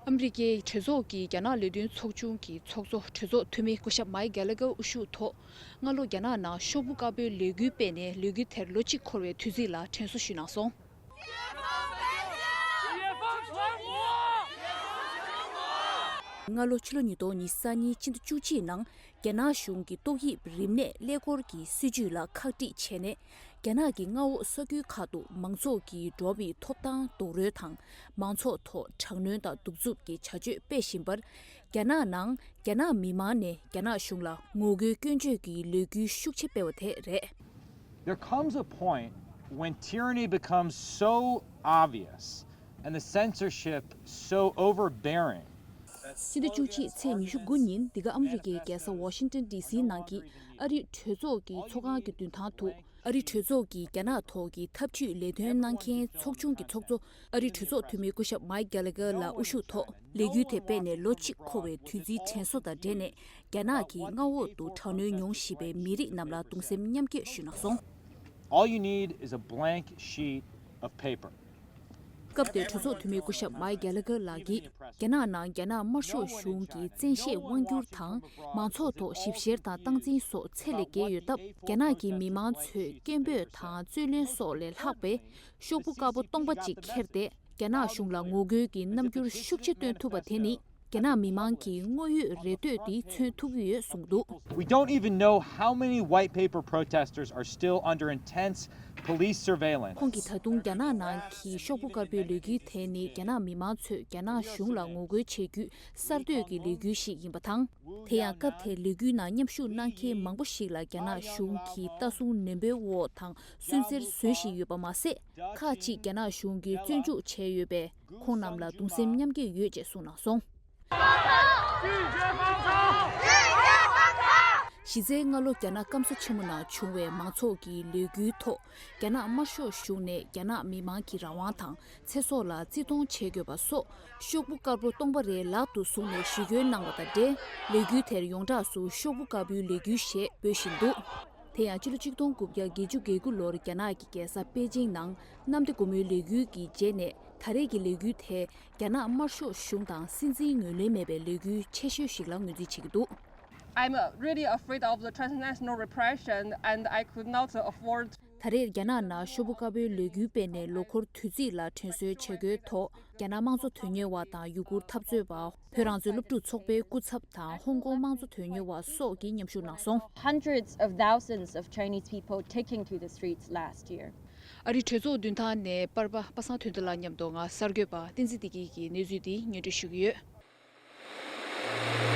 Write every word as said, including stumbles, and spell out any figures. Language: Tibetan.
ཨ་མི་རི་ཀའི་གྲོས་ཚོགས་ཀྱི་རྒྱ་ནག་ལས་དོན་ཚོགས་ཆུང་གི་ཚོགས་གཙོ་གྲོས་ཚོགས་འཐུས་མི་སྐུ་ཞབས་མའིག་གྷེ་ལ་གྷེར་དབུ་བཞུགས་ཐོག་སྔ་ལོ་རྒྱ་ནག་ནང་ཤོག་བུ་དཀར་པོའི་ལས་འགུལ་སྤེལ་ནས་ལས་འགུལ་དེར་ལོ་གཅིག་འཁོར་བའི་དུས་ཚིགས་ལ་དྲན་གསོ་ཞུས་གནང་སོང་། སྔ་ལོ་ཕྱི་ལོ་ཉིས་སྟོང་ཉི་ཤུ་རྩ་གཉིས་ཕྱི་ཟླ་བཅུ་གཅིག་ནང་རྒྱ་ནག་གཞུང་གི་ཏོག་དབྱིབས་རིམས་ནད་ཀླད་ཀོར་གྱི་སྲིད་ཇུས་ལ་ཁག་དཀྲིས་བྱས་ནས། རྒྱ་ནག་གི་མངའ་འོག་ས་ཁུལ་ཁག་ཏུ་མང་ཚོགས་ཀྱི་འགྲོ་བ་མིའི་ཐོབ་ཐང་རྡོག་རོལ་དང་། མང་ཚོགས་ཐོག་དྲག་གནོན་དང་གདུག་རྩུབ་ཀྱི་བྱ་སྤྱོད་སྤེལ་བཞིན་པར། རྒྱ་ནག་ནང་རྒྱ་ནག་མི་མང་ནས་རྒྱ་ནག་གཞུང་ལ་ངོ་རྒོལ་སྐྱོན་བརྗོད་ཀྱི་ལས་འགུལ་ཤུགས་ཆེ་སྤེལ་བ་དེ་རེད། There comes a point when tyranny becomes so obvious and the censorship so overbearing. ཕྱི་ཟླ་བཅུ་གཅིག་ཚེས་ཉི་ཤུ་དགུ་ཉིན་འདི་ག་ཨ་མི་རི་ཀའི་རྒྱལ་ས་ཝ་ཤིང་ཏོན་ཌི་སིའི་ནང་གི་ཨ་རིའི་གྲོས་ཚོགས་ཀྱི་ཚོགས་ཁང་གི་མདུན་ཐང་དུ། ཨ་རིའི་གྲོས་ཚོགས་ཀྱི་རྒྱ་ནག་ཐོག་གི་ཐབས་ཇུས་ལས་དོན་གནང་མཁན་ཚོགས་ཆུང་གི་ཚོགས་གཙོ་ཨ་རིའི་གྲོས་ཚོགས་འཐུས་མི་སྐུ་ཞབས་མའིག་གྷེ་ལ་གྷེར་ལགས་དབུ་བཞུགས་ཐོག་ལས་འགུལ་དེ་སྤེལ་ནས་ལོ་གཅིག་འཁོར་བའི་དུས་ཚིགས་དྲན་གསོ་དང་འབྲེལ་ནས། རྒྱ་ནག་གི་མངའ་འོག་ཏུ་དྲག་གནོན་མྱོང་བཞིན་པའི་མི་རིགས་རྣམས་ལ་གདུང་སེམས་མཉམ་སྐྱེད་ཞུས་གནང་སོང་། All you need is a blank sheet of paper. སྐབས་དེར་གྲོས་ཚོགས་འཐུས་མི་སྐུ་ཞབས་མའིག་གྷེ་ལ་གྷེར་ལགས་ཀྱིས། རྒྱ་ནག་ནང་རྒྱ་ནག་དམར་ཤོག་གཞུང་གི་བཙན་ཤེད་དབང་སྒྱུར་དང་། མང་ཚོགས་ཐོག་ཞིབ་བཤེར་དང་སྟངས་འཛིན་སོགས་ཚད་ལས་བརྒལ་ཡོད་སྟབས། རྒྱ་ནག་གི་མི་མང་ཚོས་སྐད་འབོད་དང་རྩོད་གླེང་སོགས་ལས་ལྷག་པའི་ཤོག་བུ་དཀར་པོ་སྟོང་པ་གཅིག་ཁྱེར་ཏེ། རྒྱ་ནག་གཞུང་ལ་ངོ་རྒོལ་གྱི་རྣམ་འགྱུར་ཤུགས་ཆེ་སྟོན་ཐུབ་པ་དེ་ནི། རྒྱ་ནག་མི་མང་གི་དངོས་ཡོད་རེ་ལྟོས་འདི་མཚོན་ཐུབ་ཀྱི་ཡོད་གསུངས་འདུག། We don't even know how many white paper protesters are still under intense police surveillance. ཁོང་གིས་ད་དུང་རྒྱ་ནག་ནང་གི་ཤོག་བུ་དཀར་པོའི་ལས་འགུལ་དེ་ནི་རྒྱ་ནག་མི་མང་ཚོས་རྒྱ་ནག་གཞུང་ལ་ངོ་རྒོལ་བྱེད་རྒྱུའི་གསར་གཏོད་ཀྱི་ལས་འགུལ་ཞིག་ཡིན་པ་དང་། དེ་ཡང་སྐབས་དེར་ལས་འགུལ་ནང་མཉམ་ཞུགས་གནང་མཁན་མང་པོ་ཞིག་ལ་རྒྱ་ནག་གཞུང་གིས་ལྟ་སྲུང་ནན་པོའི་འོག་དང་སུན་གཙེར་བཟོ་བཞིན་ཡོད་པ་མ་ཟད། ཁག་ཅིག་རྒྱ་ནག་གཞུང་གིས་བཙོན་འཇུག་བྱས་ཡོད་པས། ཁོང་རྣམས་ལ་གདུང་སེམས་མཉམ་སྐྱེད་ཡོད་ཅེས་གསུངས་གནང་སོང་། གཞི་རྩའི་སྔ་ལོ་རྒྱ་ནག་སྐམ་ས་ཆེན་མོ་ནང་བྱུང་བའི་མང་ཚོགས་ཀྱི་ལས་འགུལ་ཐོག་རྒྱ་ནག་དམར་ཤོག་གཞུང་ནས་རྒྱ་ནག་མི་མང་གི་རང་དབང་དང་ཚེ་སྲོག་ལ་བརྩི་མཐོང་བྱེད་དགོས་པ་སོགས་ཤོག་བུ་དཀར་པོ་སྟོང་པ་རེ་ལག་ཏུ་བཟུང་ནས་ཞུ་སྐུལ་གནང་བ་དང་འབྲེལ། ལས་འགུལ་དེར་ཡོངས་གྲགས་སུ་ཤོག་བུ་དཀར་པོའི་ལས་འགུལ་ཞེས་འབོད་བཞིན་འདུག། དེ་ཡང་ཕྱི་ལོ་ཆིག་སྟོང་དགུ་བརྒྱ་བརྒྱད་ཅུ་གྱ་དགུ་ལོར་རྒྱ་ནག་གི་རྒྱལ་ས་པེ་ཅིང་ནང་གནམ་བདེ་སྒོ་མོའི་ལས་འགུལ་གྱི་རྗེས་ནས་ད་རེས་ཀྱི་ལས་འགུལ་དེ་རྒྱ་ནག་དམར་ཤོག་གཞུང་དང་སྲིད་འཛིན་ངོས་ལེན་མེད་པའི་ལས་འགུལ་ཆེ་ཤོས་ཤིག་ལ་ངོས་འཛིན་བྱེད་ཀྱི་འདུག། I'm uh, really afraid of the transnational repression, and I could not uh, afford. ད་རེས་རྒྱ་ནག་ནང་ཤོག་བུ་དཀར་པོའི་ལས་འགུལ་སྤེལ་ནས་ལོ་འཁོར་དུས་ཚིགས་ལ་དྲན་གསོའི་བྱེད་སྒོའི་ཐོག་རྒྱ་ནག་དམངས་གཙོ་དོན་གཉེར་བ་དང་ཡུ་གུར་འཐབ་རྩོད་པ། བོད་རང་བཙན་སློབ་ཕྲུག་ཚོགས་པའི་སྐུ་ཚབ་དང་ཧོང་ཀོང་དམངས་གཙོ་དོན་གཉེར་བ་སོགས་ཀྱིས་མཉམ་ཞུགས་གནང་སོང་། Hundreds of thousands of Chinese people taking to the streets last year. ཨ་རིའི་གྲོས་ཚོགས་མདུན་ཐང་ནས་པར་པ་པ་སངས་དོན་གྲུབ་ལགས་མཉམ་དུ་ང་གསར་འགོད་པ་བསྟན་འཛིན་བདེ་སྐྱིད་ཀྱིས་གནས་ཚུལ་འདི་སྙན་སྒྲོན་ཞུ་གི་ཡོད།